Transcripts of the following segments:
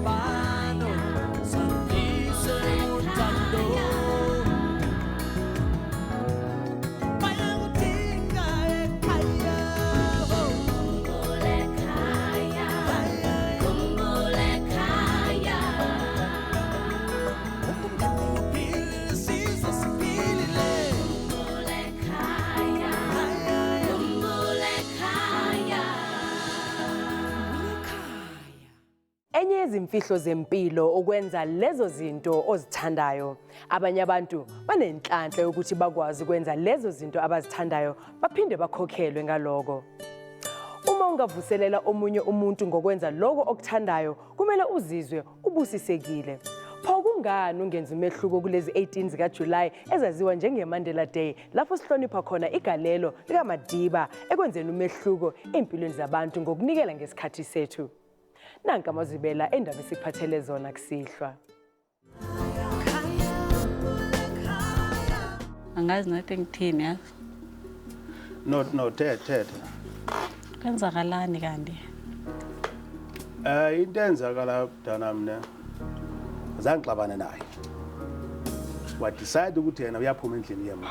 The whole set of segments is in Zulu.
Ingxabano sandise uthando. Bayakudinga ekhaya. Uphilile, sizwe siphilile. Enye yezimfihlo zempilo ukwenza lezo zinto ozithandayo. Abanye abantu banenhlanhla yokuthi bakwazi ukwenza lezo zinto abazithandayo baphinde bakhokhelwe ngaloko. Uma ungavuselela omunye umuntu ngokwenza lokho okuthandayo, kumele uzizwe ubusisekile. Pho kungani ungenzi umehluko kulezi 18 zikaJulayi ezaziwa njengeMandela Day, lapho sihlonipha khona igalelo likaMadiba ekwenzeni umehluko ey'mpilweni zabantu ngokunikela ngesikhathi sethu? Nanka amazwibela endaba esikuphathele zona kusihlwa. Angazi nokuthi ngithini, yazi. No, no, thethe, thethe. Kwenzakalani kanti? Into eyenzakala mntana, mna zange ngixabane naye. Wadecide ukuthi yena uyaphuma endlini yemna.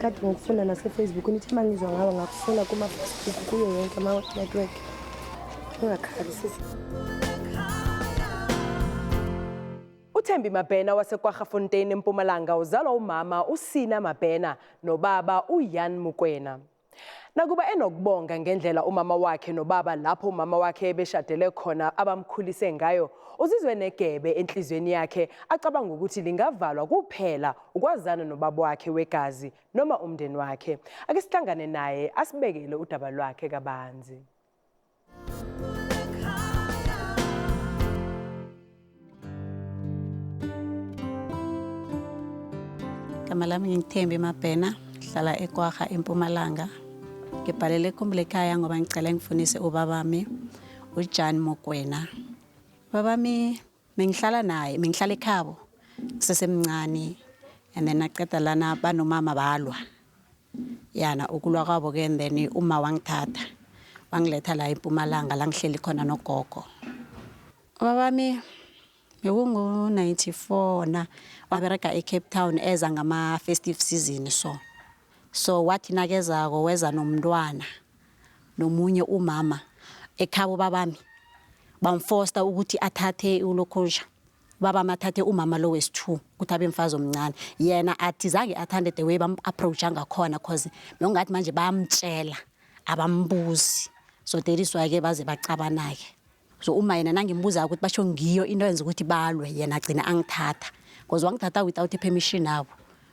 Kade ngikufuna naseFacebook, nithi uma ngizwa ngawe ngakufuna kuma-Facebook, kuyo yonke ama-network. Ungakhali, sisi. UThembi Mabena waseKwaggafontein eMpumalanga uzalwa umama uSina Mabena nobaba uYan Mukwena. Nakuba enokubonga ngendlela umama wakhe nobaba lapho umama wakhe ebeshadele khona abamkhulise ngayo, uzizwe negebe enhliziyweni yakhe acabanga ukuthi lingavalwa kuphela ukwazana nobaba wakhe wegazi noma umndeni wakhe. Ake sihlangane naye asibekele udaba lwakhe kabanzi. Igama lami nginguThembi Mabhena, ngihlala eKwagga eMpumalanga. Ngibhalele eKhumbula Ekhaya ngoba ngicela ngifunise ubabami uJan Mokwena. Babami bengihlala naye, bengihlala ekhabo ngisesemncane, and then aqeda lana banomama balwa. Yana ukulwa kwabo ke, and then uma wangithatha wangiletha la eMpumalanga la ngihleli khona nogogo. Ubabami bekungu-94 na waberega eCape Town, eza ngama-festive season, so wathi nakezako weza nomntwana nomunye umama ekhabo. Babami bamfosta ukuthi athathe ulokhunja, babami athathe umama lo wesi-two ukuthi abe mfazi omncane. Yena athi zange athande the way bam-approacha ngakhona, 'cause bekungathi manje bayamtshela, abambuzi. So that is why-ke baze bacabana-ke. So uma yena nangimbuza ukuthi basho ngiyo into yenza ukuthi balwe, yena agcina angithatha, because wangithatha without i-permission abo.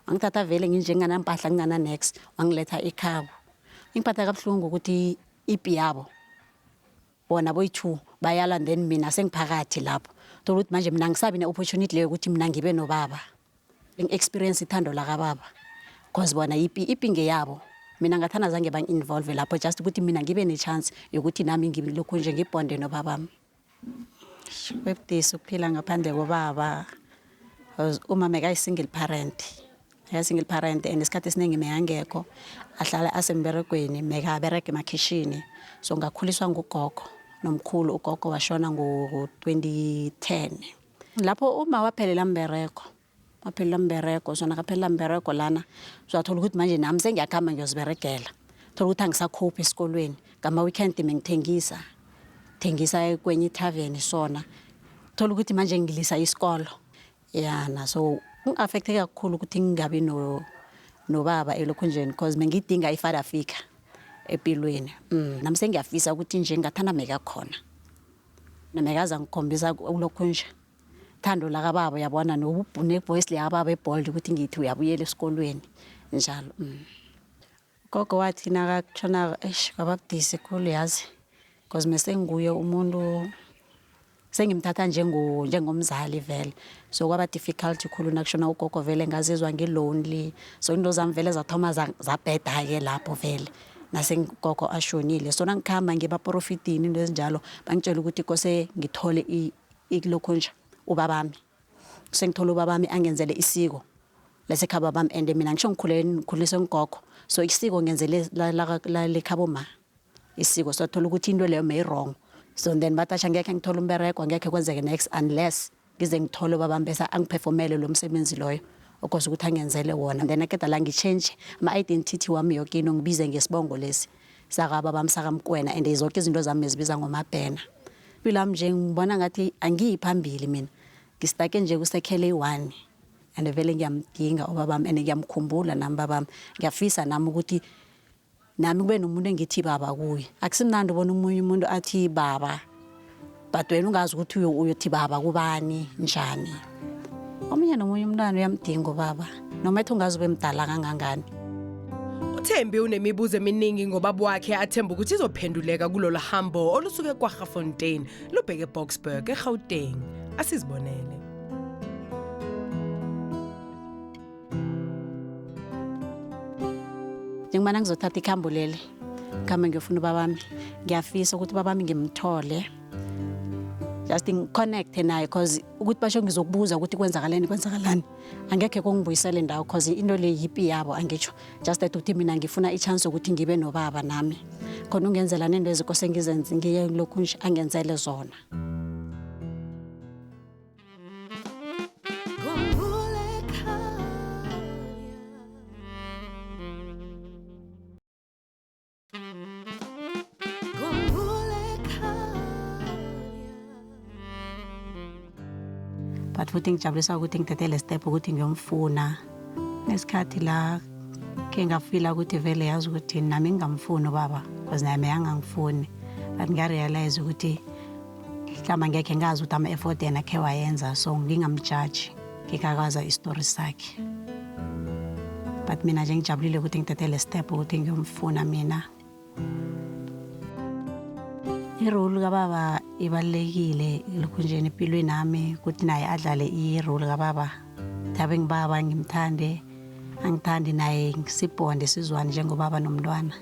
Wangithatha vele nginjenganampahla, ngingana-nex, wangiletha ekhabo. Ingiphatha kabuhlungu ukuthi ipi yabo bona boyi-two bayalwa, and then mina sengiphakathi lapho. Thola ukuthi manje mina ngisabi ne-opportunity leyo ukuthi mina ngibe nobaba, ngi-experience ithando lakababa, 'cause bona ipi ngeyabo. Mina ngathana zange bangi-involve lapho, just ukuthi mina ngibe ne-chance yokuthi nami ngilokhu nje ngibonde nobabami. Kwebudisi ukuphila ngaphandle kobaba, 'cause uma mekayi-single parent, meka-single parent, and isikhathi esiningi mekangekho, ahlala asemberegweni, mekaberega emakhishini. So ngakhuliswa ngugogo nomkhulu. Ugogo washona ngo-2010 lapho uma waphelela mbereko, waphelela mbereko. So nakaphelela mbereko lana, so wathola ukuthi manje nami sengiyakuhamba ngiyoziberegela. Thola ukuthi angisakhophi esikolweni, ngama-weekend mengithengisa thengisa kwenye ithaveni. Sona thola ukuthi manje ngilisa isikolo yana. So ngi-affecte kakhulu ukuthi ngingabi no nobaba elokhunjeni, 'cause bengidinga i-father figure empilweni. Nami sengiyafisa ukuthi nje ngathanda mekakhona, mekaza ngikhombisa kulokhu nje thando lakababa, uyabona, ne-voice leyababa ebold ukuthi ngithi uyabuyela esikolweni njalo. Gogo wathi nakatshonako, eish, kwaba budisi khulu, yazi, because mesenguye umuntu sengimthatha njengomzali vele. So kwaba difficult khulu nakushona ugogo, vele ngazizwa ngi-lonely. So into zami vele zathoma zabheda-ke lapho vele nasengogo ashonile. So nangikhamba ngebaprofitini, into ezinjalo, bangitshela ukuthi kose ngithole ilokhu nje ubabami, sengithola ubabami angenzele isiko lesekhaba bami. And mina ngisho ngikhulele, ngikhuliswe ngugogo, so isiko ngenzele lekhabo ma isiko. So thola ukuthi into leyo mayi-wrong. So then bathi asha ngekhe ngithole umbereko, angekhe kwenzeke next unless ngize ngithole ubabami bese angiphefomele lo msebenzi loyo okose ukuthi angenzele wona. Then akeda la ngichange ama-identity wami yoke into, ngibize ngesibongo lesi sakababami sakaMkwena, and zonke izinto zami zibiza ngoMabhena. Impilo yami nje ngibona ngathi angiyi phambili mina, ngistake nje kusekhele iyi-one, and vele ngiyamdinga ubabami and ngiyamkhumbula nami babami. Ngiyafisa nami ukuthi nami kube nomuntu engithi baba kuye. Akusimnandi ubona omunye umuntu athi baba, but wena ungazi ukuthi uyothi baba kubani njani. Omunye nomunye umntwana uyamdinga ubaba, noma ethi ungazi ube mdala kangangani. UThembi unemibuzo eminingi ngobaba wakhe athemba ukuthi izophenduleka kulolu hambo olusuke kwaGafontein lubheke eBoksburg eGauteng. Asizibonele. Njengoba ngizothatha ikhambo leli, ngikhambe ngiyofuna ubabami, ngiyafisa ukuthi ubabami ngimthole, just ngiconnecte naye, cause ukuthi basho ngizokubuza ukuthi kwenzakaleni kwenzakalani, angekhe kungibuyisele ndawo, cause into le yipi yabo, angitsho. Just that ukuthi mina ngifuna i-chance yokuthi ngibe nobaba nami, khona ungenzela nento ezikose ngizenze, ngiye lokhu nje angenzele zona. Khumbula ekhaya. Khumbula ekhaya. But futhi ngijabulisa ukuthi ngithethe le step ukuthi ngiyomfuna. Nesikhathi la ke ngafila ukuthi vele yazi ukuthi nami ngingamfuni ubaba, because naye angangifuni, but ngarealize ukuthi mhlawumbe angekhe ngazi ukuthi ama-effort yena khe wayenza, so ngingamjaji ngikakwazi isitori sakhe. But mina nje ngijabulile ukuthi ngithethe le step ukuthi ngiyomfuna mina. I-role kababa ibalulekile lokhu nje empilweni nami, ukuthi naye adlale i-role kababa, thabe ngibaba ngimthande, angithandi naye, sibonde sizwane njengobaba nomntwana.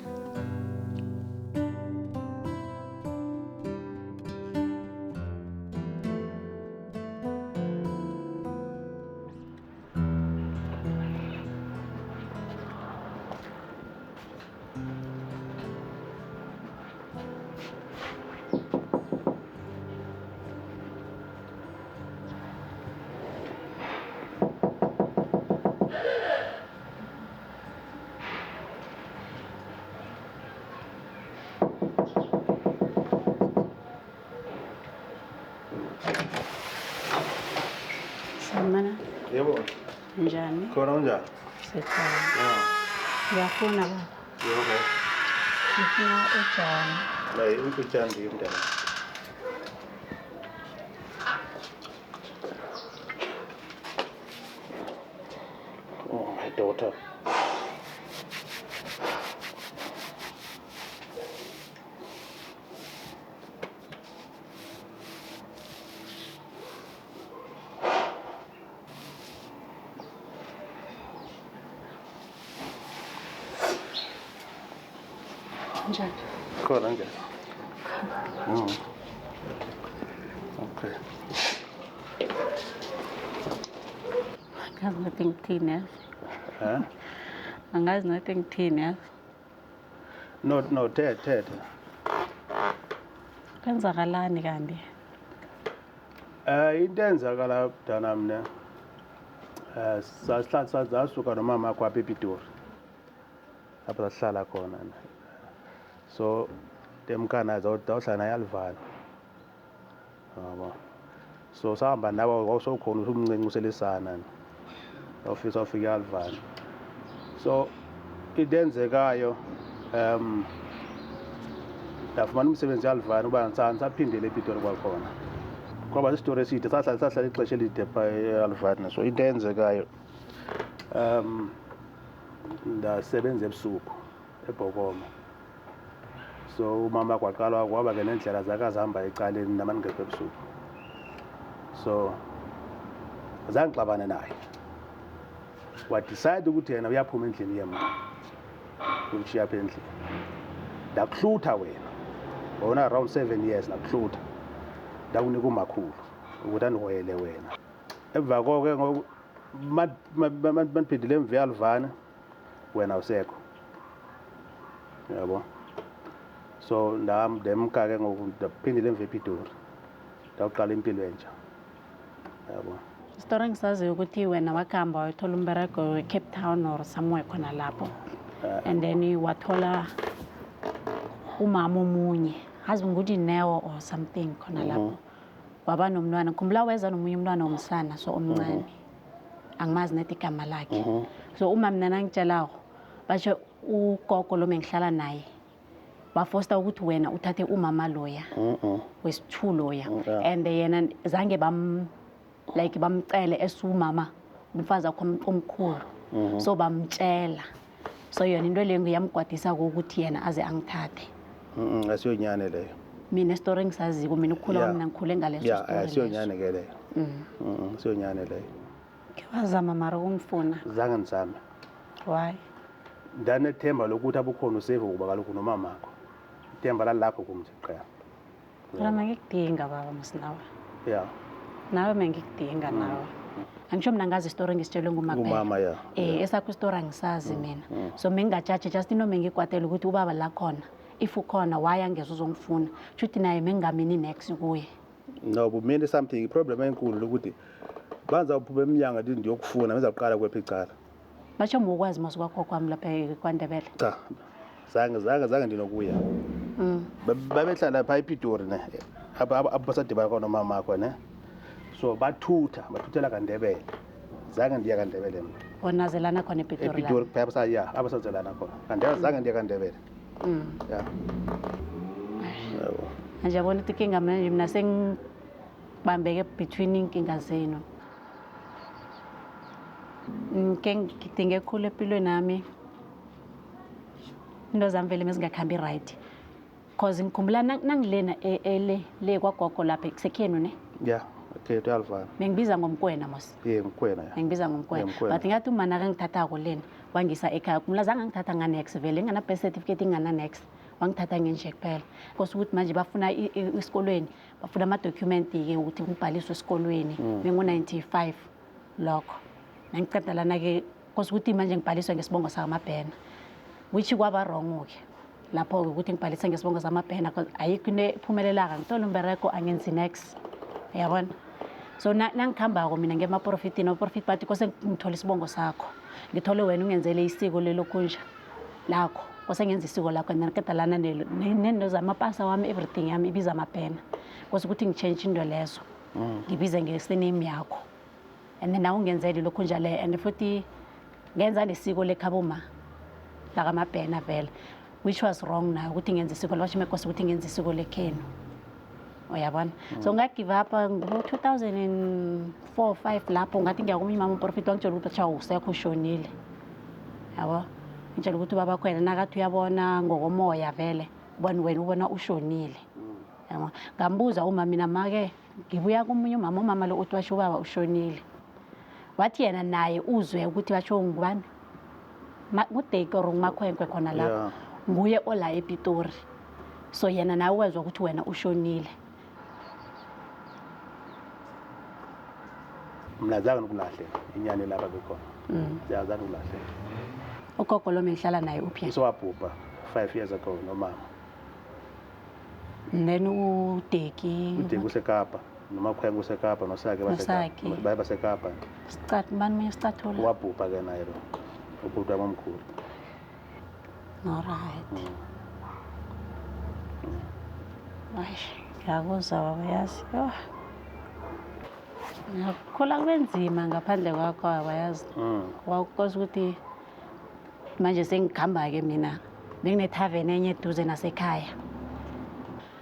Sanibona. Yebo. Njani? Khona, unjani? Sikhona. Ngiyafuna baba. Yebo. Ngifuna uJohn. La utshani mntana. Oh, my daughter. Njani? Khona, njani? Okay. Angazi nokuthi ngithini yazi. Eh? Angazi nokuthi ngithini yazi. No, thethe, thethe. Kwenzakalani kanti? Into eyenzakala mntana mne, sasihlala sasuka nomama wakho apha ePitori. Apha sasihlala khona. So temkana zawuhlala naye alivala. Yabo. So sahamba nawe, wawusowukhona usumncinci uselisana. Wawufika sawufika alivala. So into eyenzekayo, ndafumana umsebenzi eAlvana uba ndisaphindele ePitori kwakhona. Kwaba sisitori eside, sahlala ixesha elide phaa eAlvana. So into eyenzekayo, ndasebenza ebusuku eBhokoma. So umama kwaqala kwaba ke nendlela zakhe azihamba ecaleni nama ndingekho ebusuku. So zange ngixabane naye. Wadecide ukuthi yena uyaphuma endlini yemka. Ukushiya apha endlini. Ndakuhlutha wena. Wona around 7 years ndakuhlutha. Ndakunika umakhulu ukuthi andihoyele wena. Emva koko ke ngoku mandiphindile emva eAlvana, wena awusekho. Yabo. So ndemka ke ngoku, ndaphindela emva ePitori, ndawuqala impilo entsha, yabo. Isitori engisaziyo ukuthi wena wakuhamba wayothola umberego e-Cape Town or somewhere khona lapho, and then wathola umama omunye, azi ngukuthi Neo or something khona lapho, waba nomntwana. Ngikhumbula weza nomunye umntwana womsana, so omncane, angimazi net igama lakhe. So uma mina nangitshelako, basho ugogo lo mengihlala naye bafosta ukuthi wena uthathe umama loya wesi-two loya. And yena zange bam like bamcele esumama umfazi wakho omkhulu, so bamtshela. So yona into leyo ngiyamgwadisa ukuthi yena aze angithathe. Asiyonyane leyo. Mina isitori engisaziko mina, ukukhula kwami, mina ngikhule ngaleso story leso. Asiyonyane ke leyo. Asiyonyane leyo. Ke wazama mara ukungifuna? Zange ndizame. Why? Ndanethemba lokuthi abukhona usave, kuba kaloku nomamakho ithemba lalapho kum nje qha. Phela mangikudinga baba mosinawe. Nawe mengikudinga nawe. Angisho mina ngazi isitori engisitshelwe ngumaphela. Ngumama, ya. Esakho isitori angisazi mina. So mengingajaji, just into mengikwatela ukuthi ubaba la khona, if ukhona, why angeze uzongifuna? Shuthi naye mengingamini next kuye. No, bumini something, iproblem enkulu ukuthi bazawuphuma emnyango ndithi ndiyokufuna, bezawuqala kwephi icala. Basho mukwazi mos kwakho kwami lapha kwaNdebele. Cha, zange ndinokuya. Babehlala phaa ePitori ne, apho basadibana khona nomamakho ne. So bathutha, bathuthela kaNdebele. Zange ndiya kaNdebele mna. Onazelana khona ePitori la. EPitori phaya basaya, apho sazelana khona. KaNdebele zange ndiya kaNdebele. Ya. Yabo. Manje yabona ukuthi inkinga manje mina sengibambeke between inkinga zenu. Ngike ngidinge khulu empilweni nami. Into zami vele mezingakhambi right. Cause ngikhumbula nangilena ele le kwagogo lapha kusekhenu ne. Yeah, okay, tuyalivana. Bengibiza ngomkwena mos. Yeah, mkwena ya. Bengibiza ngomkwena. Yeah, mkwena. But ngathi uma nakangithathako lena wangisa ekhaya. Kumla zange ngithatha nga next vele, ngingana birth certificate, ngingana next. Wangithatha ngenje kuphela. Kose ukuthi manje bafuna esikolweni, bafuna ama document ke ukuthi ngibhaliswe esikolweni. Bengu 95 lokho. Nangiceda lana ke kose ukuthi manje ngibhaliswe ngesibongo sakaMabhena. Which kwaba wrong ke. Lapho ke ukuthi ngibhalise ngesibongo sakaMabhena because ayikho into ephumelelaka, ngithola umbereko angenzi next. Uyabona? So nangikhambako mina ngemaprofitini, abaprofiti bathi kose ngithole isibongo sakho. Ngithole wena ungenzele isiko lelokunja lakho. Kose ngenza isiko lakho, and then qeda lana nento zamapasa wami, everything yami ibiza amabhena. Kose ukuthi ngichange into lezo. Ngibize ngesurname yakho. And then nawe ungenzele lokhu njalo, and futhi ngenza nesiko lekhaboma lakamabhena vele, which was wrong nayo ukuthi ngenze isiko lwasho mekose ukuthi ngenze isiko lekhenu. Uyabona? So nga give up ngo 2004 5 lapho, ngathi ngiya komunye umama umprofeti, wangitshela ukuthi cha usekho ushonile. Yabo? Ngitshela ukuthi ubaba wakho yena nakathi uyabona ngokomoya vele, ubona wena ubona ushonile. Yabo? Ngambuza uma mina make ngibuya komunye umama, umama lo uthi washo ubaba ushonile. Wathi yena naye uzwe ukuthi basho ngubani? Ngudeke or ngumakhwenkwe khona lapho. Nguye ola ePitori. So yena nawe wezwa ukuthi wena ushonile. Mina zange ngikulahle inyani lapha bekhona. Zange ngikulahle. Ugogo lo mengihlala naye uphi? Usewabhubha 5 years ago nomama. Then uDeki. uDeki useKapa, nomakhwenkwe useKapa, noSakhe baseKapa. Nosakhe. Baye baseKapa. Sicathi bani munye sicathulo? Wabhubha ke naye lo. Ubhuti wami omkhulu. All right. Hayi, ngiyakuzwa baba, yazi. Yho. Ngakhula kube nzima ngaphandle kwakho baba, yazi. Kwakukose ukuthi manje sengikhamba-ke mina, benginethaveni enye eduze nasekhaya.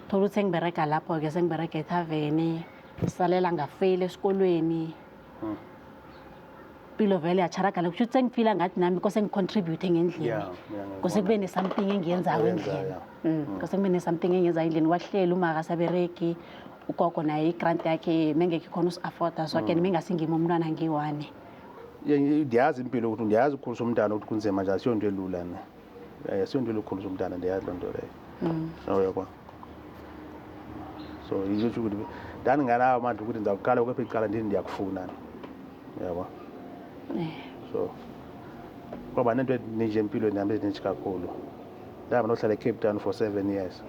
Thola ukuthi sengiberega lapho-ke, sengiberega ethaveni, ngisalela ngafeyila esikolweni. Impilo vele yacharagala, kusho ukuthi sengifila ngathi nami kose ngicontribute ngendlini. Yeah, Kose kube ne-something engiyenzako Oyenzayo, endlini. yeah. Kose kube ne-something engiyenzayo endlini. Kwahleli uma akasaberegi, ugogo naye i-grant yakhe mengekho ikhona usi-afforda, so ke mengasingimi umntwana ngiyi-one. Yeah, ndiyazi impilo ukuthi ndiyazi ukukhulisa umntana ukuthi kunzima njani, asiyonto elula ne. Asiyonto elula ukukhulisa umntana, ndiyazi loo nto leyo. So uyabona. So yisho ukuthi ndandinganawo amandla ukuthi ndizawuqala kwephi icala ndithi ndiyakufuna. Uyabona? So kwaba nento eninji empilweni yami ezininji kakhulu. Ndahamba ndohlala eCape Town for 7 years.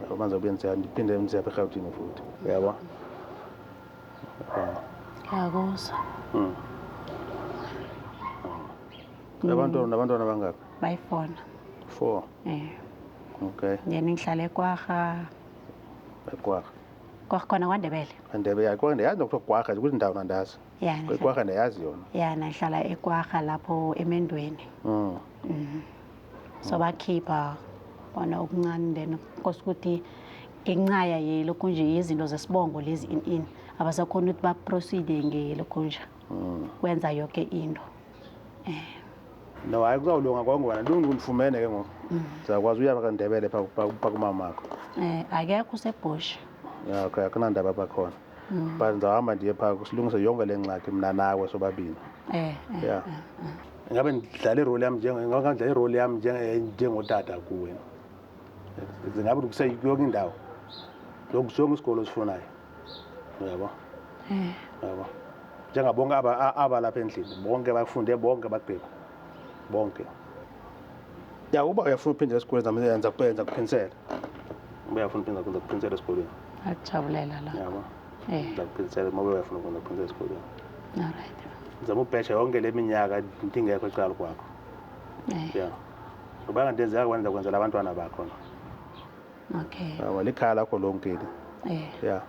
Yabo, manje ubuye ndiphinde ndize apha eRhawutini futhi, uyabo. Ngiyakuzwa. Nabantwana bangaphi? Bayifona. Four? Eh. Okay. Yena ngihlala eKwarha. EKwarha? Kwarha khona kwaNdebele. Ndebe ya Kwarha, ndiyazi nokuthiwa Kwarha ukuthi ndawo nandazi. Ya, ngihlala- Kwarha ndiyayazi yona. Ya, nahlala eKwarha lapho emendweni. So bakhipha bona okuncane, then kose ukuthi ngenxa yelokhu nje izinto zesibongo lezi in abasakhona ukuthi baproceede ngelokhu nje kwenza yonke into. No, hayi, kuzawulunga konke wena. Lunga, undifumene ke ngoku, ndizawukwazi uya kwaNdebele phaa kumamakho. Akekho, usebhush. Ya, okay, akunandaba apha khona, but ndizawuhamba ndiye phaa silungise yonke le ngxaki mna nawe sobabini. Eh. Ya, ingabe ndidlala irole yam ingabe ndidlala irole yam njengotata kuwe, zingabe kuse yonke indawo, sonke isikolo osifunayo, uyabo. Yabo, njengabonke aba lapha endlini, bonke bafunde, bonke bagqiba bonke. Ya, uba uyafuna uphindela esikolweni, yenza kuphinisela. Uba uyafuna uphinda, kwenza kuphinisela esikolweni. Akujabulela la. Yabo. Eh. Ndiza kuphinisela uma uyafuna ukwenza kuphinisela esikolweni. All right. Ndizama ubhesha yonke le minyaka ndingekho ecala kwakho. Eh. Ya, ngoba ngandenzeka kwenza kwenzela abantwana bakho. Okay. Yabo, likhaya lakho lonke eli. Eh. Ya.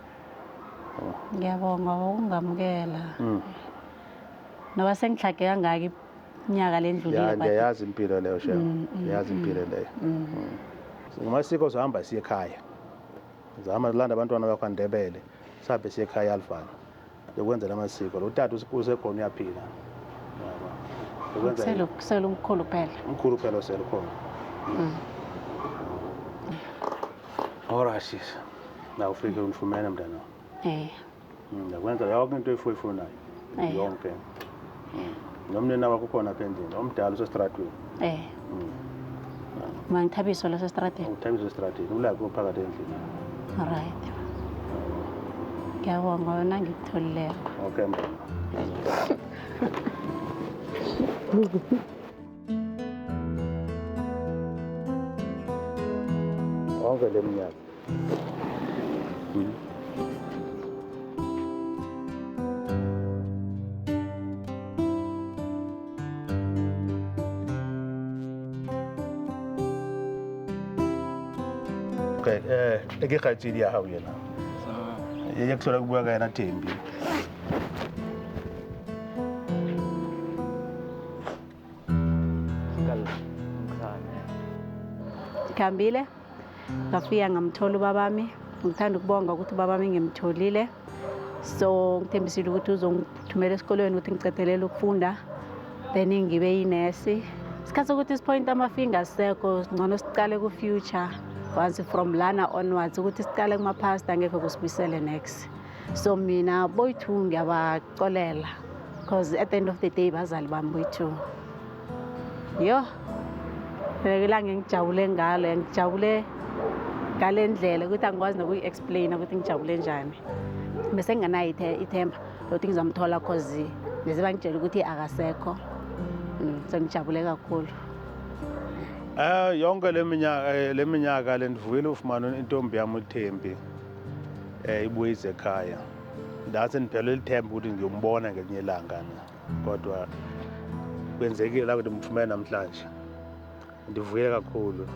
Ngiyabonga ukungamukela. Noba sengihlage kangaka iminyaka lendlulile, Ya, but ndiyayazi impilo leyo, shem, ndiyayazi impilo leyo. Ngamasiko sihamba siye ekhaya, zihamba zilanda abantwana bakwaNdebele, sihambe siye ekhaya alfana yokwenzela amasiko. Lo tata usekhona, uyaphila, yabo. Yokwenza. Kusele umkhulu kuphela. Umkhulu phela osele khona. Alright sis, nawufike undifumene mntana. Eh. Ndakwenza yonke into oyifunayo. Eh. Yonke. Nomnina wakho ukhona apha endlini, omdala usesitratweni. Eh. Mangithabiso lasestradeni. Uthabisa esitratweni, ulapho phakathi endlini. All right. Ngiyabonga wena ngikutholileko. Okay mntana. Yonke le minyaka. Okay, ke kgaitsedi ya hao yena. Ye ke hlola ke bua ka yena, Thembi. Ngikhambile ngafika ngamthola ubabami. Ngithanda ukubonga ukuthi ubabami ngimtholile, so ngithembisile ukuthi uzongithumela esikolweni ukuthi ngicedelele ukufunda, then ngibe yinesi. Isikhathi sokuthi sipoint ama-fingers sekho, ngcono sicale ku-future once from lana onwards, ukuthi sicale kuma-past angekho kusibuyisele next. So mina boyi-two ngiyabacolela because at the end of the day bazali bami boyi-two. Yo, ilanga engijabule ngalo, ngijabule ngale ndlela ukuthi angikwazi nokuyi-explaina ukuthi ngijabule njani. Bese nginganayo ithemba lokuthi ngizomthola, cause bese bangitshela ukuthi akasekho. So ngijabule kakhulu. Yonke le minyaka le ndivuyile ufumana intombi yam uThembi ibuye ize ekhaya. Ndathi ndiphelelwe lithemba ukuthi ngiyombona ngelinye ilanga na. Kodwa kwenzekile la ukuthi ndimfumene namhlanje. Ndivuye kakhulu.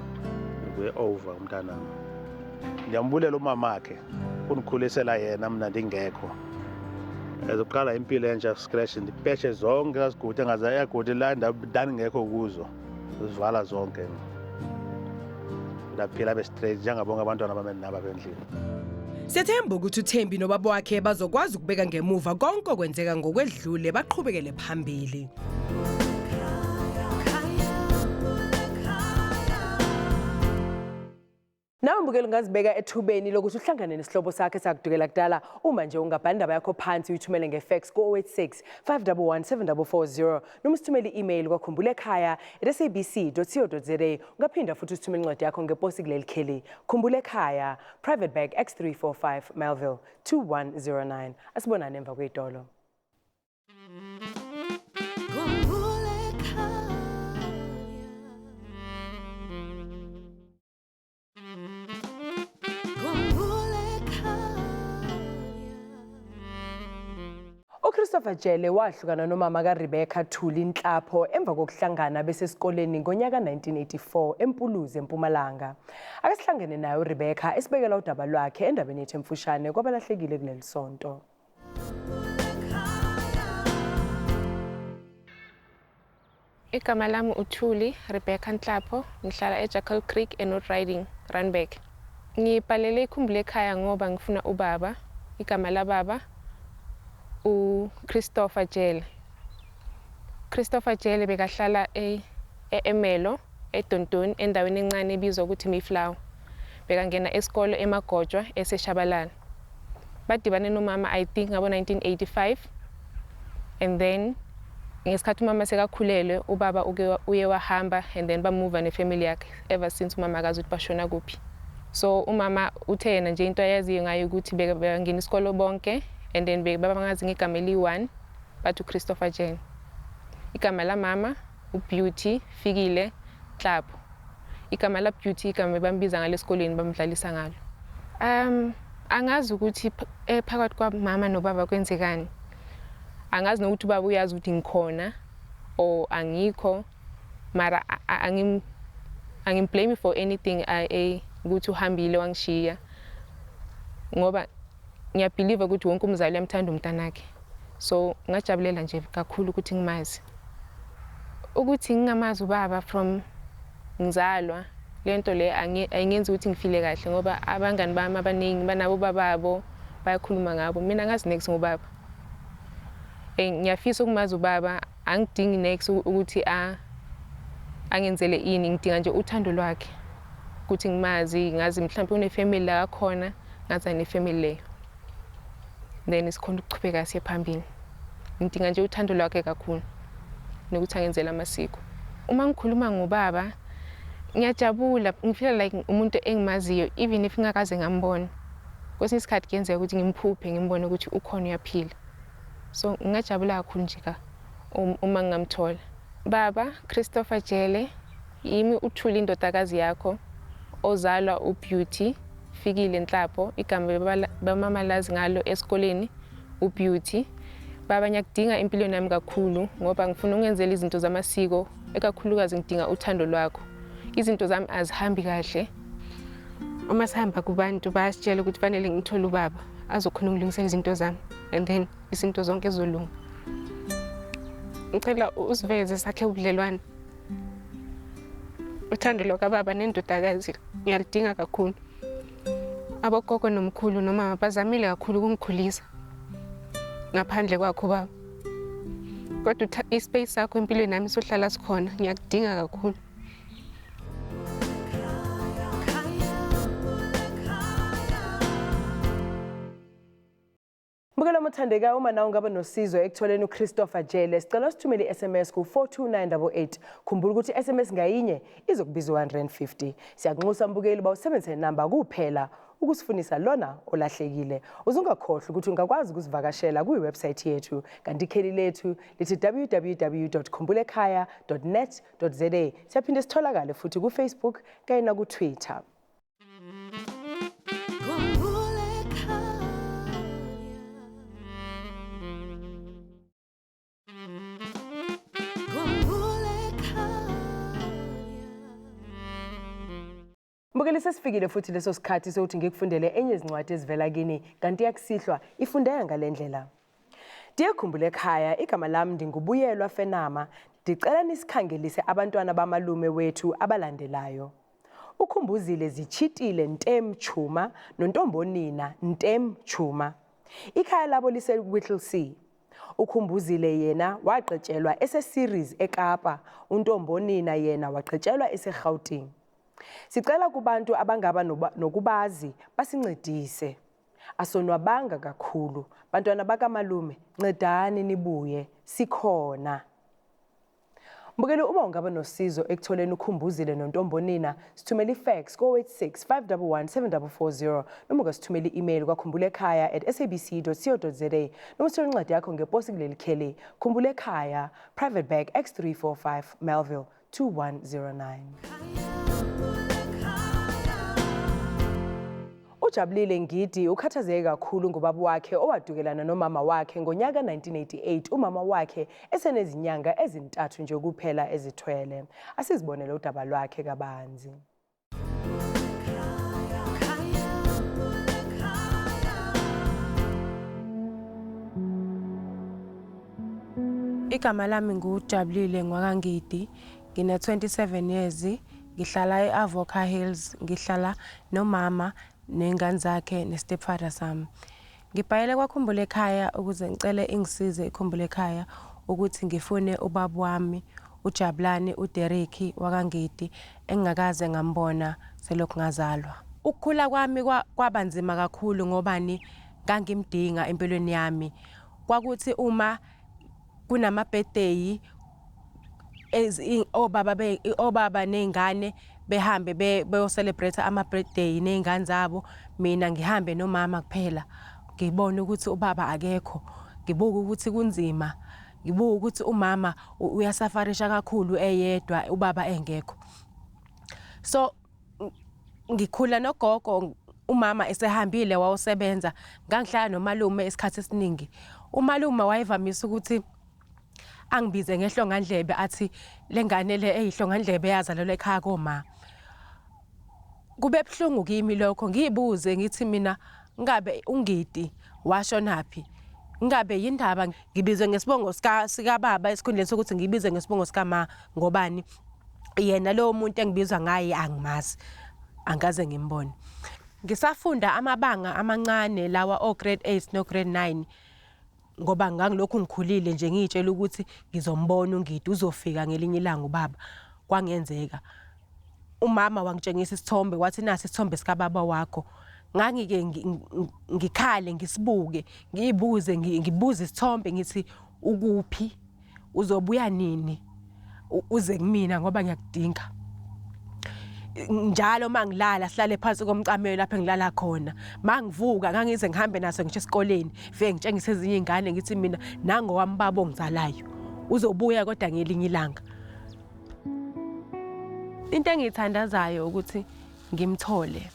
Ndivuye over umntanam. Ndiyambulela umamakhe kundikhulisela yena mna ndingekho. Ezoqala impilo entsha, scratch, ndipeshe zonke ezigudi engazayagudi la ndandingekho kuzo. Zivala zonke. Ndaphila abe straight njengabonke abantwana bam endinabo apha endlini. Siyethemba ukuthi uThembi nobaba wakhe bazokwazi ukubeka ngemuva konke okwenzeka ngokwedlule, baqhubekele phambili. Nawe mbukeli ungazibeka ethubeni lokuthi uhlangane nesihlobo sakhe sakudukela kudala uma nje ungabhala indaba yakho phansi, uyithumele ngefax ku-086 511 7440 noma usithumele i-email kwakhumbula ekhaya@sabc.co.za. Ungaphinda futhi usithumele incwadi yakho ngeposi kuleli kheli: Khumbula Ekhaya, Private Bag X345, Melville 2109. Asibonane emva kwey'tolo. Khumbula ekhaya. UChristopher Jele wahlukana nomama kaRebecca Thuli Nhlapho emva kokuhlangana besesikoleni ngonyaka 1984 eMpuluzi eMpumalanga. Ake sihlangene naye uRebecca esibekela udaba lwakhe endabeni yethu emfushane kwabalahlekile kuleli sonto. Igama lami uThuli Rebecca Nhlapho, ngihlala eJackal Creek eNorth Riding, Randburg. Ngibhalele ikhumbule ekhaya ngoba ngifuna ubaba. Igama lababa uChristopher Jele. Christopher Jele bekahlala e-Emelo, eDontoni, endaweni encane ebizwa ukuthi Mayflower. Bekangena esikolo eMagotshwa eseShabalala. Badibane nomama I think ngabo 1985 and then ngesikhathi umama sekakhulelwe ubaba uke uye wahamba and then bamuva nefamily yakhe ever since umama akazi ukuthi bashona kuphi. So umama uthe yena nje into ayaziyo ngayo ukuthi bangena isikolo bonke and then bebangazi ngegama eliyi-one bathi uChristopher Jane. Igama lamama uBeauty Fikile Nhlapho. Igama la Beauty igama bambiza ngalo esikoleni bamdlalisa ngalo. Angazi ukuthi phakathi kwamama nobaba kwenzekani. Angazi nokuthi ubaba uyazi ukuthi ngikhona or angikho, mara angimblame for anything ukuthi uhambile wangishiya, ngoba ngiyabelieve ukuthi wonke umzali uyamthanda umntanakhe. So ngajabulela nje kakhulu ukuthi ngimazi. Ukuthi ngingamazi ubaba from ngizalwa, lento le ayingenzi ukuthi ngifile kahle, ngoba abangani bami abaningi banabo bababo bayakhuluma ngabo, mina angazi next ngobaba. Ngiyafisa ukumazi ubaba, angidingi next ukuthi angenzele ini, ngidinga nje uthando lwakhe ukuthi ngimazi, ngazi mhlawumbe une-family la akhona, ngazi ne-family leyo, then sikhona ukuchubeka siye phambili. Ngidinga nje uthando lwakhe kakhulu nokuthi angenzele amasiko. Uma ngikhuluma ngobaba ngiyajabula, ngifeel like umuntu engimaziyo even if ngingakaze ngambona. Kwesinye isikhathi kuyenzeka ukuthi ngimphuphe ngimbone ukuthi ukhona uyaphila. So ngingajabula kakhulu nje uma ngingamthola. Baba Christopher Jele, yimi uThuli indodakazi yakho ozalwa uBeauty Fikile Nhlapho, igama bamamalazi ngalo esikoleni uBeauty. Baba, ngiyakudinga empilweni yami kakhulu ngoba ngifuna ungenzela izinto zamasiko, ekakhulukazi ngidinga uthando lwakho. Izinto zami azihambi kahle. Uma sihamba kubantu bayasitshela ukuthi fanele ngithole ubaba azokhona ukulungisela izinto zami and then izinto zonke zizolunga. Ngicela usiveze sakhe ubudlelwane. Uthando lwakababa nendodakazi ngiyaludinga kakhulu. Abogogo nomkhulu nomama bazamile kakhulu ukungikhulisa ngaphandle kwakho baba. Kodwa ispace sakho empilweni yami sohlala sikhona, ngiyakudinga kakhulu. Mbukela mothandeka, uma nawe ungaba nosizo ekutholeni uChristopher Jele, sicela usithumele i-SMS ku-42988. Khumbula ukuthi i-SMS ngayinye izokubiza u-150. Siyakunxusa mbukeli uba usebenzise inamba kuphela ukusifunisa lona olahlekile. Uze ungakhohlwa ukuthi ungakwazi ukusivakashela kwiwebsite yethu, kanti ikheli lethu lithi www.khumbulekhaya.net.za. Siyaphinde sitholakale futhi ku-Facebook kanye naku-Twitter. Mbukeli, sesifikile futhi leso sikhathi sokuthi ngikufundele enye izincwadi ezivela kini, kanti yakusihlwa ifundeka ngale ndlela. Dear Khumbule ekhaya, igama lami ndingubuyelwa Fenama. Ndicela nisikhangelise abantwana bamalume wethu abalandelayo. Ukhumbuzile Zichitile Ntem Chuma noNtombonina Ntem Chuma. Ikhaya labo lise Whittlesea. Ukhumbuzile yena wagqitshelwa eseSeries eKapa, uNtombonina yena wagqitshelwa eseGauteng. Sicela kubantu abangaba nokubazi basincedise. Asonwabanga kakhulu. Bantwana bakamalume, ncedani nibuye, sikhona. Mbukeli, uma ungaba nosizo ekutholeni ukhumbuzile noNtombonina, sithumele ifax ko-86 511 7440 noma ungasithumela i-email kwakhumbulekhaya@sabc.co.za noma uthole incwadi yakho ngeposi kuleli kheli. Khumbula Ekhaya, Private Bag X345, Melville 2109. Ujabulile Ngidi ukhathazeke kakhulu ngobaba wakhe owadukelana nomama wakhe ngonyaka 1988 umama wakhe esenezinyanga ezintathu nje kuphela ezithwele. Asizibonele udaba lwakhe kabanzi. Igama lami nguJabulile ngwakaNgidi, ngina-27 years, ngihlala e-Avoca Hills, ngihlala nomama ney'ngane zakhe ne-stepfather sami. Ngibhayele kwaKhumbula Ekhaya ukuze ngicele ingisize iKhumbula Ekhaya ukuthi ngifune ubaba wami uJabulani uDerek wakaNgidi engingakaze ngambona selokhu ngazalwa. Ukukhula kwami kwaba nzima kakhulu ngobani ngangimdinga empilweni yami. Kwakuthi uma kunama-birthday obaba ney'ngane behambe beyo-celebrate ama-birthday ney'ngane zabo, mina ngihambe nomama kuphela. Ngibone ukuthi ubaba akekho, ngibuke ukuthi kunzima, ngibuke ukuthi umama uyasafarisha kakhulu eyedwa ubaba engekho. So ngikhula nogogo, umama esehambile wayosebenza, ngangihlala nomalume isikhathi esiningi. Umalume wayevamise ukuthi angibize ngehlongandlebe athi le ngane le eyihlongandlebe yazalelwa ekhaya koma. Kube buhlungu kimi lokho, ngiyibuze ngithi mina ngabe uNgidi washonaphi? Ngabe yindaba ngibizwe ngesibongo sikababa esikhundleni sokuthi ngibizwe ngesibongo sikama ngobani? Yena lowo muntu engibizwa ngaye angimazi, angikaze ngimbone. Ngisafunda amabanga amancane lawa o-grade 8 no-grade 9, ngoba ngangilokhu ngikhulile nje ngiyitshela ukuthi ngizombona uNgidi, uzofika ngelinye ilanga ubaba. Kwangenzeka. Umama wangitshengisa isithombe, wathi nasi isithombe sikababa wakho. Ngangike ngikhale ngisibuke, ngiyibuze, ngibuze isithombe ngithi ukuphi, uzobuya nini uze kumina ngoba ngiyakudinga. Njalo uma ngilala sihlale phansi komcamelo lapho engilala khona. Mangivuka ngangize ngihambe naso ngisho esikoleni, fike ngitshengise ezinye iy'ngane ngithi mina nangowami baba ongizalayo. Uzobuya kodwa ngelinye ilanga. Into engiyithandazayo ukuthi ngimthole,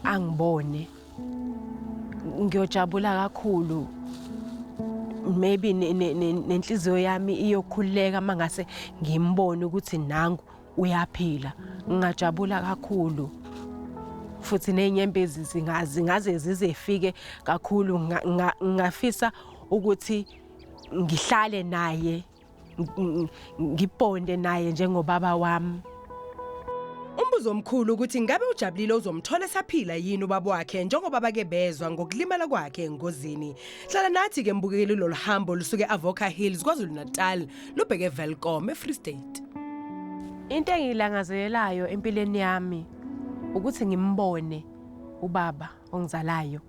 angibone. Ngiyojabula kakhulu. Maybe nenhliziyo yami iyokhululeka mangase ngimbone ukuthi nangu uyaphila. Ngingajabula kakhulu. Futhi ney'nyembezi zingaze zizefike kakhulu. Ngingafisa ukuthi ngihlale naye, ngibonde naye njengobaba wami. Umbuzo omkhulu ukuthi ngabe uJabulile uzomthola esaphila yini ubaba wakhe njengoba bake bezwa ngokulimala kwakhe engozini. Hlala nathi ke mbukeli lolu hambo lusuke e-Avoca Hills KwaZulu-Natal lubheke eWelkom eFree State. Into engiyilangazelelayo empilweni yami ukuthi ngimbone ubaba ongizalayo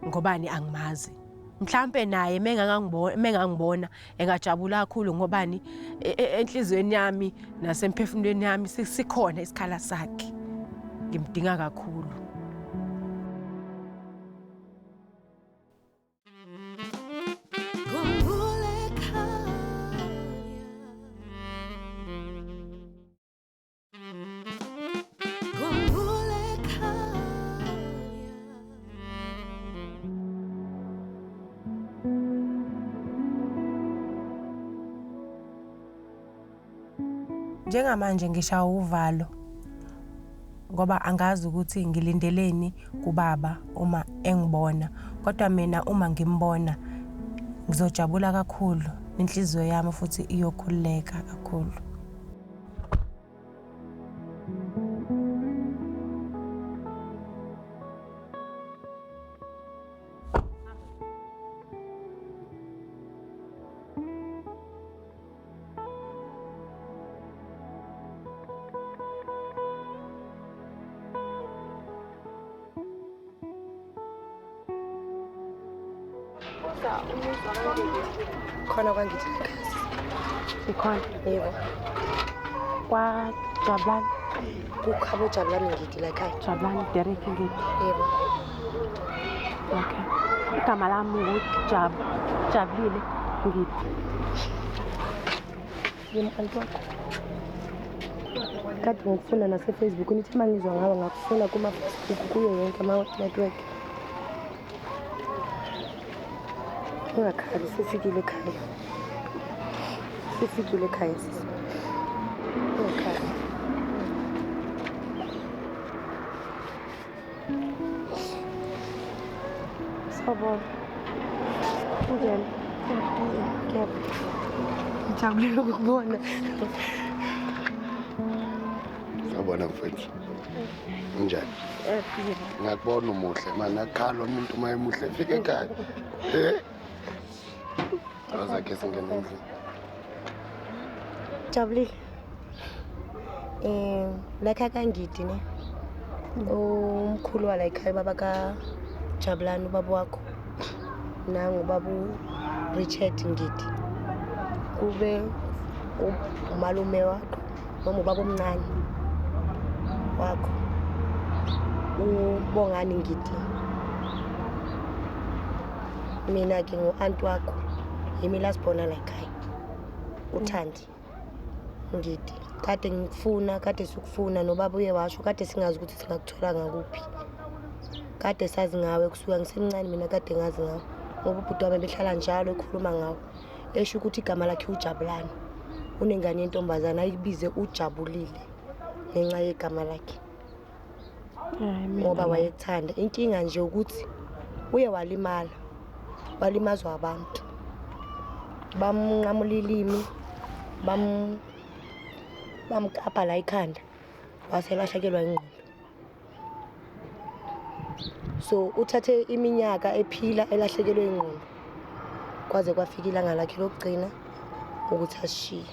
ngobani angimazi. Mhlampe naye mengangibona engajabula kakhulu ngobani enhliziyweni yami nasemphefumulweni yami sikhona isikhala sakhe. Ngimdinga kakhulu. Njengamanje ngishawa uvalo ngoba angazi ukuthi ngilindeleni kubaba uma engibona, kodwa mina uma ngimbona ngizojabula kakhulu, inhliziyo yami futhi iyokhululeka kakhulu. Khona kwangithi ekhaya. Ikhona? Yebo. KwaJabulani? Kukhabo Jabulani Ngidi la ekhaya. Jabulani Derek Ngidi. Yebo. Okay. Igama lami nguJabulile Ngidi. Yimi anti wakho. Kade ngikufuna nase-Facebook, nithe uma ngizwa ngawe ngakufuna kuma-Facebook kuyo yonke ama-network. Ungakhali, sifikile ekhaya. Sifikile ekhaya sisi. Ungakhali. Sawubona. Kunjani? Ngiyaphila. Ngijabulele ukukubona. Sawubona mfethu. Unjani? Ngiyakubona umuhle mani, akukhala umuntu uma emuhle efika ekhaya. Eh? Awuzakhe singene endlini. Jabulile. La ekhaya kaNgidi ne. Umkhulu wala ekhaya ubaba kaJabulani ubaba wakho. Nangu ubaba uRichard Ngidi. Kube umalume wakho noma ubaba omncane wakho. UBongani Ngidi. Mina ke ngu-anti wakho. Yimi lasibona la ekhaya. uThandi Ngidi. Kade ngikufuna, kade sikufuna nobaba uye washo, kade singazi ukuthi singakuthola ngakuphi. Kade sazi ngawe kusuka ngisemncane mina kade ngazi ngawe. Ngoba ubhuti wami behlala njalo ekhuluma ngawe. Esho ukuthi igama lakhe uJabulani. Unengane yentombazane ayibize uJabulile ngenxa yegama lakhe. Ngoba wayekuthanda. Inkinga nje ukuthi uye walimala. Walimazwa abantu. Bamnqamula ilimi, bamkapa la ikhanda, waselahlekelwa ingqondo. So uthathe iminyaka ephila elahlekelwe ingqondo. Kwaze kwafika ilanga lakhe lokugcina ukuthi asishiye.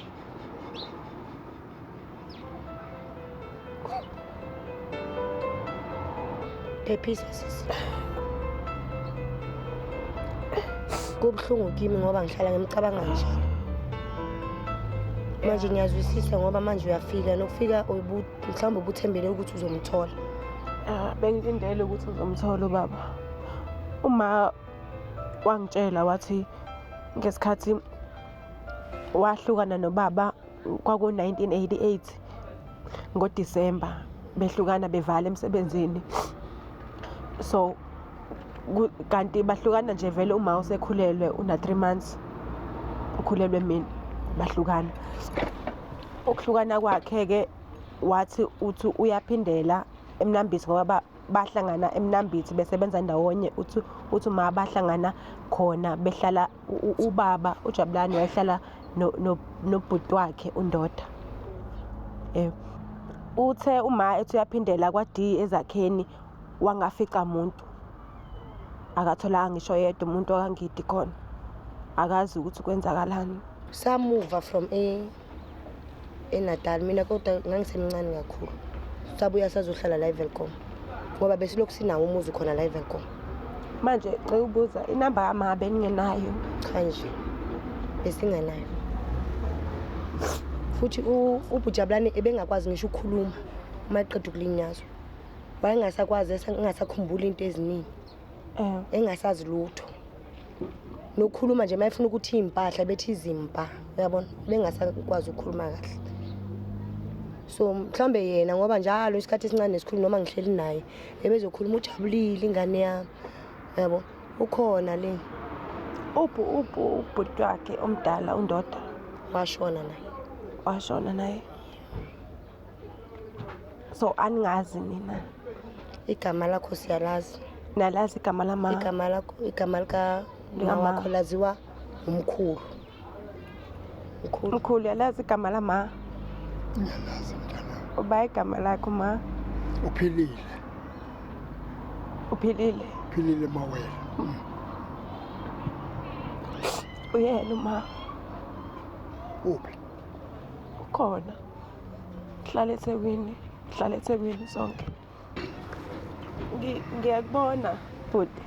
Phephisa sisi. Kubuhlungu kimi ngoba ngihlala ngimcabanga njalo. Manje ngiyazwisisa ngoba manje uyafika nokufika mhlawumbe ubuthembele ukuthi uzomthola. Bengilindele ukuthi uzomthola ubaba. Uma wangitshela wathi ngesikhathi wahlukana nobaba kwaku-1988 ngoDisemba behlukana bevala emsebenzini. So kanti bahlukana nje vele uma usekhulelwe una 3 months ukhulelwe mina bahlukana. Ukuhlukana kwakhe ke wathi uthi uyaphindela eMnambithi ngoba bahlangana eMnambithi besebenza ndawonye. Uthi uma bahlangana khona behlala ubaba uJabulani wayehlala nobhuti wakhe uNdoda. Uthe uma ethi uyaphindela kwa-D ezakheni wangafica muntu. Akatholanga ngisho yedwa umuntu okaNgidi khona. Akazi ukuthi kwenzakalani. Samuva from eNatal mina kodwa ngangisemncane kakhulu. Sabuya sazohlala la eWelkom. Ngoba besilokhu sinawo umuzi khona la eWelkom. Manje ngicela ukubuza inamba yami beningenayo. Cha nje. Besingenayo. Futhi uBujabulani ebengakwazi ngisho ukukhuluma uma eqeda ukulinyazwa. Wayengasakwazi engasakhumbuli into eziningi. Engasazi lutho. Nokukhuluma nje mayefuna ukuthi impahla bethi izimpa, uyabona? Bengasakwazi ukukhuluma kahle. So mhlambe yena ngoba njalo isikhathi esincane nesikhulu noma ngihleli naye ebezokhuluma ujabulile ingane yami. Yabo, ukhona le. Ubhuti wakhe omdala uNdoda washona naye. Washona naye. So aningazi nina. Igama lakho siyalazi. Nalazi igama lama. Igama lakho, igama lika mama wakho laziwa umkhulu. Mkhulu. Mkhulu yalazi igama lama. Ngiyalazi mntana. Uba igama lakho ma? Uphilile. Uphilile. Uphilile mawela. Uyena uma. Uphi? Ukhona. Hlala eThekwini, hlala eThekwini sonke. Ngiyakubona bhuti.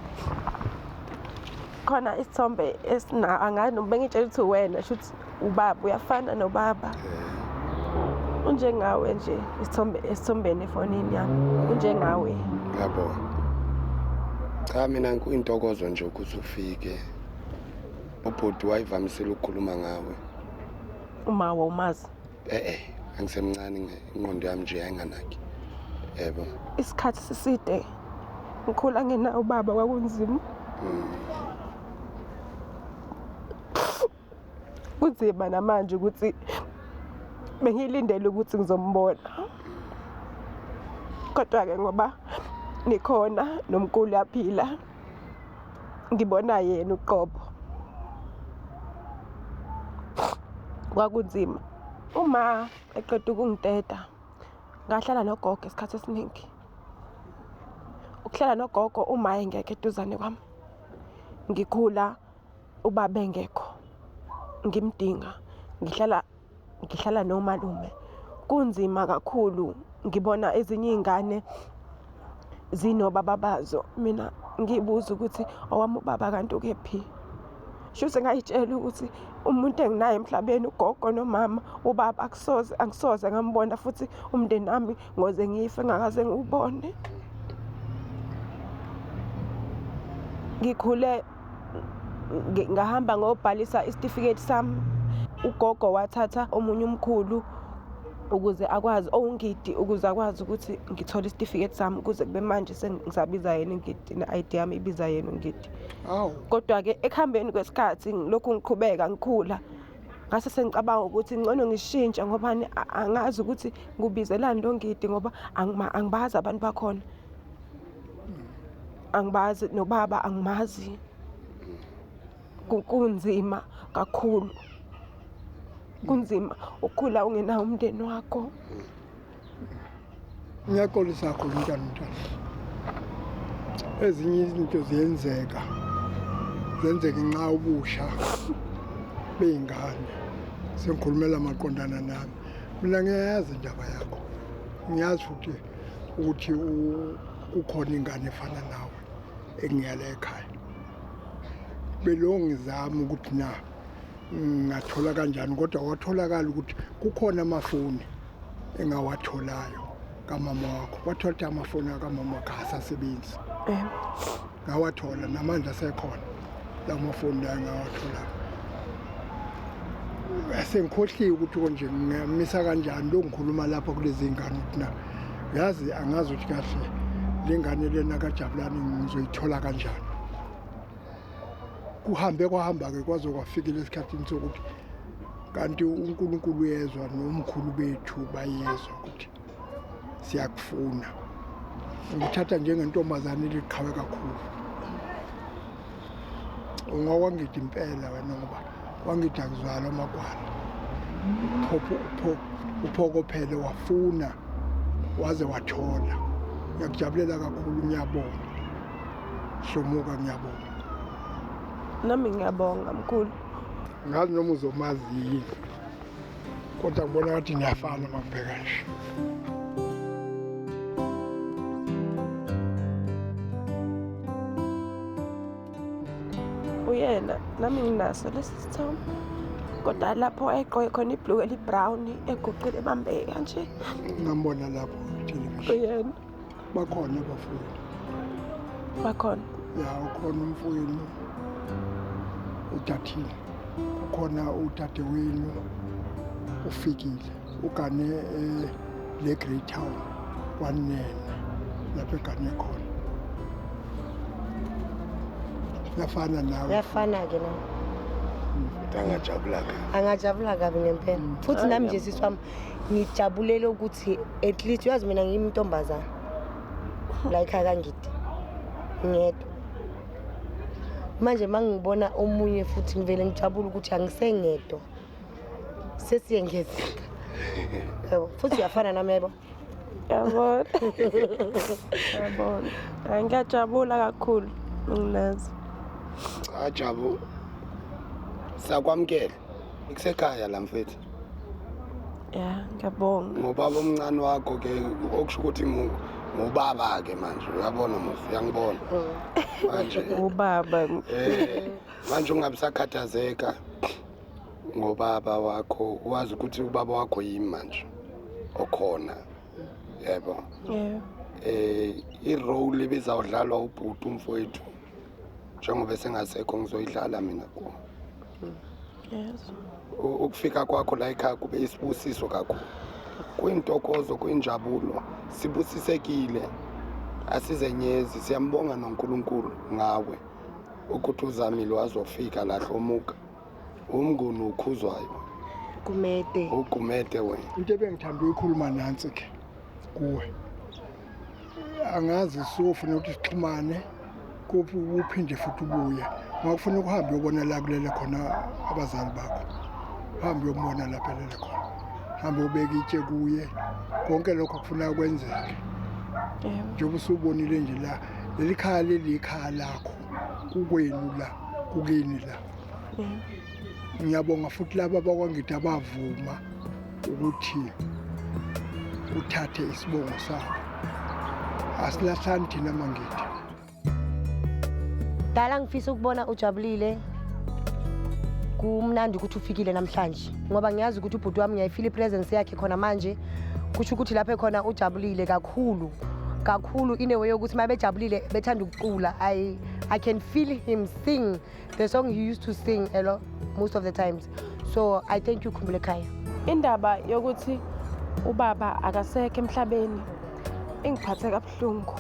Khona isithombe esina angazi noma bengitshela ukuthi wena shuthi ubaba uyafana nobaba. Unjengawe nje isithombe esithombeni efonini yami. Unjengawe. Ngiyabonga. Cha mina kuyintokozo nje ukuthi ufike. Ubhuti wayivamisile ukukhuluma ngawe. Uma wawumazi? Angisemncane, ingqondo yami nje yayinganaki, yebo. Isikhathi siside ngikhula ngenawo ubaba, kwakunzima. Kunzima namanje ukuthi bengilindele ukuthi ngizombona. Kodwa-ke ngoba nikhona nomkhulu uyaphila, ngibona yena uqobo. Kwakunzima. Uma eqeda ukungiteta, ngahlala nogogo isikhathi esiningi. Ukuhlala nogogo uma engekho eduzane kwami. Ngikhula ubaba engekho. Ngimdinga. Ngihlala nomalume. Kunzima kakhulu, ngibona ezinye iy'ngane zinobaba bazo. Mina ngibuza ukuthi owami ubaba kanti ukephi? Shuthi ngayitshela ukuthi umuntu enginaye emhlabeni ugogo nomama, ubaba akusoze, angisoze ngambona futhi umndeni wami ngoze ngife ngakaze ngiwubone. Ngikhule ngahamba ngobhalisa isitifiketi sami. Ugogo wathatha omunye umkhulu ukuze akwazi owungidi ukuze akwazi ukuthi ngithole isitifiketi sami, ukuze kube manje sengisabiza yena ingidi, ne-ID yami ibiza yena ungidi. Kodwa-ke ekuhambeni kwesikhathi ngilokhu ngiqhubeka ngikhula, ngase sengicabanga ukuthi ngcono ngishintshe ngoba angazi ukuthi ngubizelani lo ngidi, ngoba angibazi abantu bakhona, angibazi nobaba, angimazi. Kunzima kakhulu, kunzima ukukhula ungenawo umndeni wakho. Ngiyaxolisa kakhulu mntwana, mntwana. Ezinye izinto ziyenzeka, zenzeka nxa ubusha beyingane. Sengikhulumela maqondana nami. Mina ngiyayazi indaba yakho, ngiyazi futhi ukuthi kukhona ingane efana nawe engiyala ekhaya. Belo ngizama ukuthi na ngathola kanjani, kodwa kwatholakala ukuthi kukhona amafoni engawatholayo kamama wakho. Wathola ukuthi amafoni akamama wakho asasebenzi. Ngawathola namanje asekhona la mafoni la engawatholayo. Sengikhohliwe ukuthi konje ngiyamisa kanjani lo ngikhuluma lapha kulezi ngane ukuthi na yazi angazi ukuthi kahle le ngane lena kaJabulani ngizoyithola kanjani. Kuhambe kwahamba-ke kwaze kwafikile esikhathini sokuthi kanti uNkulunkulu uyezwa nomkhulu bethu bayezwa ukuthi siyakufuna. Ngikuthatha njengentombazane eliqhawe kakhulu. Ungakwangidi impela wena, ngoba kwangidi akuzwala amagwala. Uphokophele wafuna waze wathola. Ngiyakujabulela kakhulu, ngiyabonga. Hlomuka, ngiyabonga. Nami ngiyabonga mkhulu. Ngazi noma uzomazi yini, kodwa ngibona ngathi niyafana uma ngibheka nje. Uyena, nami nginaso lesi sithombe. Kodwa lapho egqoke khona ibhluku eli-brown eguqile ebambeke kanje. Ngambona lapho television. Uyena. Bakhona abafowenu. Bakhona. Ya, ukhona umfowenu uDathile. Kukhona udadewenu ufikile. Ugane le Grey Town kwanene lapho egane khona. Yafana nawe. Uyafana-ke nawe. Angajabula kabi. Angajabula kabi ngempela. Futhi nami nje sisi wami ngijabulele ukuthi at least uyazi mina ngiyintombazana la ekhaya kangidi ngedwa. Manje uma ngibona omunye futhi ngivele ngijabule ukuthi angisengedwa, sesiyengezeka. Yabo, futhi uyafana nami, yabo. Yabona. Yabona. Hayi, ngiyajabula kakhulu nginazi. Cha Jabu, siyakwamukela. Ikusekhaya la mfethu. Ya, ngiyabonga. Ngobaba omncane wakho ke, okusho ukuthi ngubaba ke manje, uyabona mos, uyangibona. Manje ubaba. Manje ungabe usakhathazeka ngobaba wakho, wazi ukuthi ubaba wakho yimi manje okhona. Yebo. Yebo. I-role ebizawudlalwa ubhuti umfowethu njengoba sengasekho ngizoyidlala mina kuwo. Yes. Ukufika kwakho la ekhaya kube isibusiso kakhulu. Kuyintokozo, kuyinjabulo, sibusisekile, asizenyezi, siyambonga noNkulunkulu ngawe ukuthi uzamile wazofika la Hlomuka. Umnguni ukhuzwayo. Gumede. Ugumede wena. Into ebengithanda ukuyikhuluma nansi ke kuwe. Angazi sofuna ukuthi sixhumane kuphi uphinde futhi ubuye. Ngakufuna ukuhamba uyobona la kulele khona abazali bakho. Uhambe uyombona lapha elele khona. Hambe ubeke itshe kuye. Konke lokho kufuna kwenzeke. Njengoba usubonile nje la leli khaya leli ikhaya lakho kukwenu la kukini la. Ngiyabonga futhi laba bakwaNgidi abavuma ukuthi uthathe isibongo sabo. Asilahlani thina maNgidi. Dala ngifisa ukubona ujabulile. Kumnandi ukuthi ufikile namhlanje ngoba ngiyazi ukuthi ubhuti wami ngiyayifila ipresence yakhe khona manje. Kusho ukuthi lapho ekhona ujabulile kakhulu kakhulu in a way yokuthi uma bejabulile bethanda ukucula. I can feel him sing the song he used to sing a lot most of the times. So I thank you Khumbulekhaya. Indaba yokuthi ubaba akasekho emhlabeni ingiphathe kabuhlungu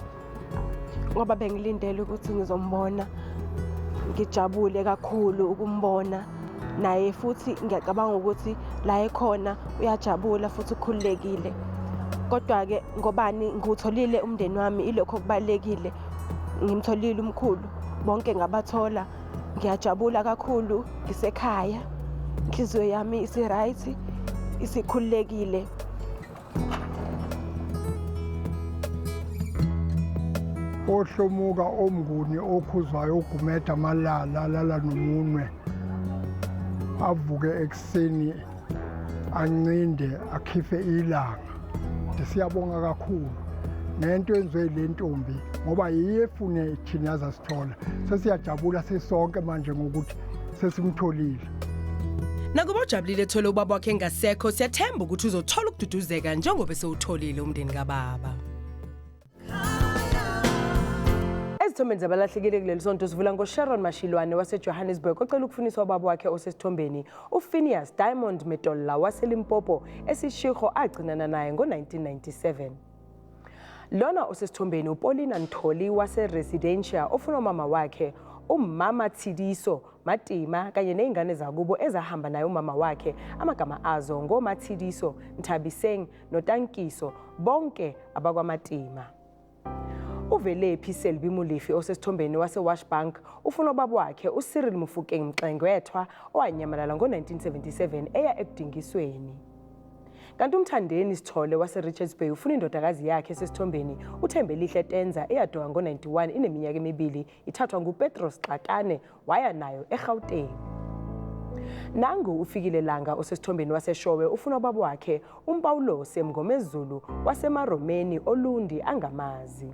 ngoba bengilindele ukuthi ngizombona, ngijabule kakhulu ukumbona naye, futhi ngiyacabanga ukuthi la ekhona uyajabula futhi ukhululekile. Kodwa-ke ngobani ngiwutholile umndeni wami, ilokho okubalulekile. Ngimtholile umkhulu, bonke ngabathola, ngiyajabula kakhulu, ngisekhaya, inhliziyo yami isi-right, isikhululekile. Ohlomuka omnguni okhuzwayo ugumeda amalala lala nomunwe avuke ekuseni ancinde akhiphe ilanga. Siyabonga kakhulu ngento enziwe le ntombi ngoba yiyo efune thina yazasithola. Sesiyajabula sesonke manje ngokuthi sesimtholile. Nakuba ujabulile ethole ubaba wakhe engasekho, siyathemba ukuthi uzothola ukududuzeka njengoba esewutholile umndeni kababa. Ezithombeni zabalahlekile kuleli sonto sivula ngoSharon Mashilwane waseJohannesburg ocela ukufuniswa ubaba wakhe osesithombeni uPhineas Diamond Metolla waseLimpopo eSishigo agcinana naye ngo-1997. Lona osesithombeni uPaulina Ntoli waseResidencia ofuna umama wakhe uMama Tshidiso Matima kanye nezingane zakubo ezahamba naye umama wakhe, amagama azo ngoMatshidiso, Nthabiseng noTankiso, bonke abakwaMatima. Uvelephi Selby Mulifi osesithombeni waseWashbank ufuna ubaba wakhe uCyril Mofokeng Mxengwethwa owanyamalala ngo-1977 eya ekudingisweni. Kanti uMthandeni Sithole waseRichards Bay ufuna indodakazi yakhe esesithombeni uThembelihle Tenza eyadoka ngo-91 ineminyaka emibili ithathwa nguPetros Xakane waya nayo eGauteng. Nangu uFikile Langa osesithombeni waseShowe ufuna ubaba wakhe uMpawulose Mngomezulu waseMaromeni Olundi angamazi.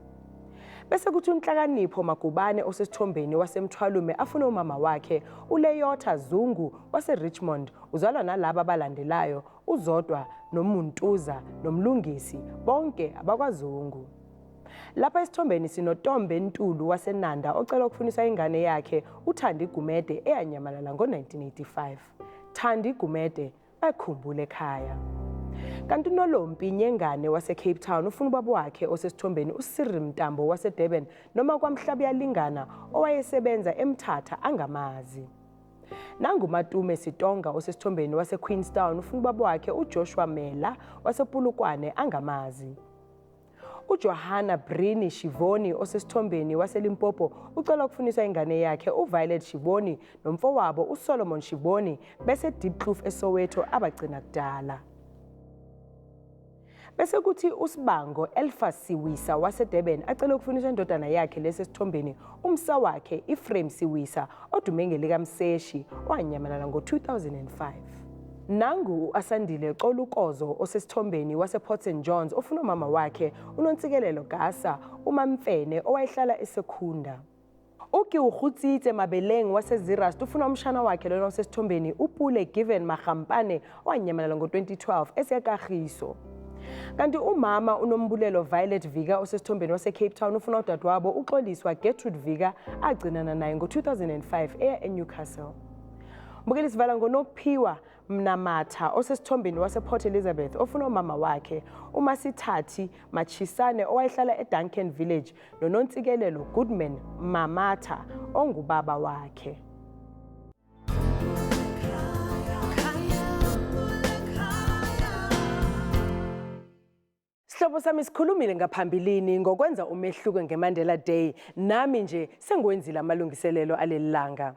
Bese kuthi uNhlakanipho Magubane osesithombeni waseMthwalume afuna umama wakhe uLeyotha Zungu waseRichmond uzalwa nalaba abalandelayo uZodwa noMuntuza noMlungisi bonke abakwaZungu. Lapha esithombeni sinoTombe Ntulu waseNanda ocela ukufuniswa ingane yakhe uThandi Gumede eyanyamalala ngo-1985. Thandi Gumede bakhumbule ekhaya. Kanti uNolompi Nyengane wase-Cape Town ufuna ubaba wakhe osesithombeni uCyril Mtambo wase-Durban noma kwaMhlabuyalingana owayesebenza eMthatha angamazi. Nangu Matume Sitonga osesithombeni wase-Queenstown ufuna ubaba wakhe uJoshua Mela wasePulukwane angamazi. uJohanna Brini Shivoni osesithombeni waseLimpopo ucela ukufuniswa ingane yakhe uViolet Shivoni nomfowabo uSolomon Shivoni bese Diepkloof eSoweto abagcina kudala. Bese kuthi uSibango Elphas Siwisa waseDurban acela ukufuniswa indodana yakhe lesi esithombeni umsa wakhe Ephraim Siwisa odume ngelikaMseshi owanyamalala ngo-2005. Nangu uAsandile Xolukozo osesithombeni wasePort St Johns ofuna umama wakhe uNontsikelelo Gasa uMamfene owayehlala eSekhunda. uKiugutsitse Mabeleng waseZeerust ufuna umshana wakhe lona osesithombeni uPule Given Magampane owanyamalala ngo-2012 eseKagiso. Kanti umama uNombulelo Violet Vika osesithombeni wase-Cape Town ufuna udadewabo uXoliswa Gertrude Vika agcinana naye ngo-2005 eya eNewcastle. Mbukeli, sivala ngoNokuphiwa Mnamatha osesithombeni wasePort Elizabeth ofuna umama wakhe uMasithathi Machisane owayehlala eDuncan Village noNontsikelelo Goodman Mamatha ongubaba wakhe. Sihlobo sami, sikhulumile ngaphambilini ngokwenza umehluko ngeMandela Day. Nami nje sengiwenzile amalungiselelo aleli langa.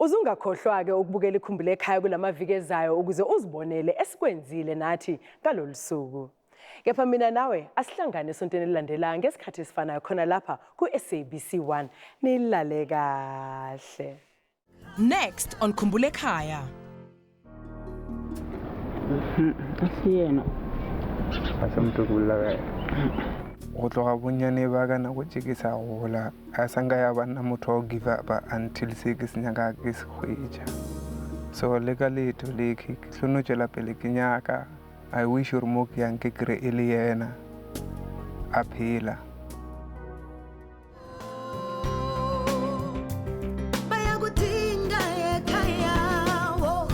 Uzungakhohlwa-ke ukubukela Ikhumbule Ekhaya kulamaviki ezayo ukuze uzibonele esikwenzile nathi ngalolu suku. Kepha mina nawe asihlangane esontweni elilandelayo ngesikhathi esifanayo khona lapha ku-SABC 1. Nilale kahle. Next on Khumbula Ekhaya. Asiyena. Ga se motho ke bolela ka ena. Go tloga bonnyane ba ka nako tše ke sa gola, a sa nka ya banna motho wa go give up until se ke se nyaka ke se hwetša. So le ka leeto le ke tlo no tšwela pele ke nyaka. I wish gore mo ke yang ke kry e le yena a phela. Bayakudinga ekhaya, oh.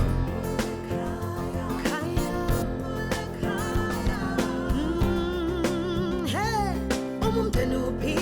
Hey, uma umndeni uphila.